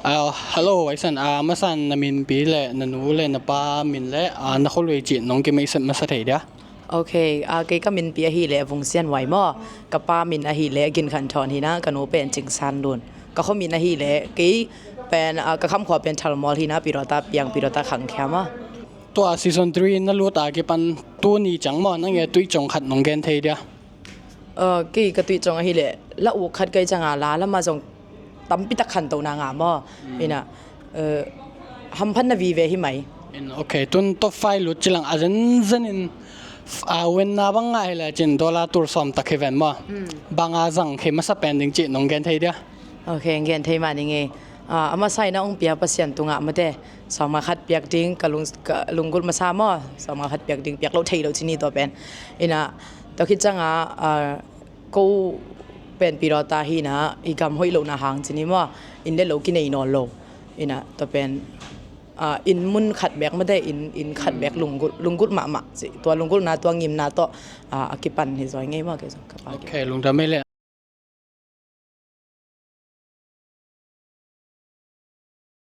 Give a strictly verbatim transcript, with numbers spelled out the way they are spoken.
Ah, hello, Waisan. Ah, masan na minpi le na nu le na pa min le, ah, na khualvei cih nong kimeisep masa thei dia? Ok, ah, kei ka minpi ahih leh Vung Sian Wai maw. Ka pa min ahih leh Gin Khan Thawn hi na, ka nu pen Cing San Lun. Ka khua min ahih leh kei pen, ah, ka khamkhua pen Thalmawl hi na, Pidawta Piang, Pidawta Khang Khia maw. Tua season three na lut a kipan tuni ciang maw, nang e tuicong khat nong gen thei dia? Uh, kei ka tuicong ahih leh la uk khat kei ciang a, la lamah zong tampi tak khanto na ngah maw. Ina, uh, hamphatna vive hi mai. In, ok, tun top five lut cilang a zenzen in, f-, a, venna bang ngah hi le cin dollar tul sawm tak hi ven maw. Bang a zang khi masa pen ding cih nong gen thei dia? Ok, gen thei mah ning e. Ah, a masa in a hong pia Pasian tungah mate, sawmnga khat piak ding, ka lung, ka lunggulh masa maw, sawmnga khat piak ding, piak lo thei lo cini tua pen. Ina, tua khit ciang a, ah, ko pen Pidawta hi na, i gam hoih lohna hang cini maw, inn le lo kinei nawn lo. Ina, tua pen, ah, inn mun khat bek mate, inn, inn khat bek lunggulh, lunggulh mahmah ci. Tua lunggulhna, tua ngimna tawh, ah, a kipan hi zaw ing ei maw, kei zong ka pa. Ok, lungdam ei le.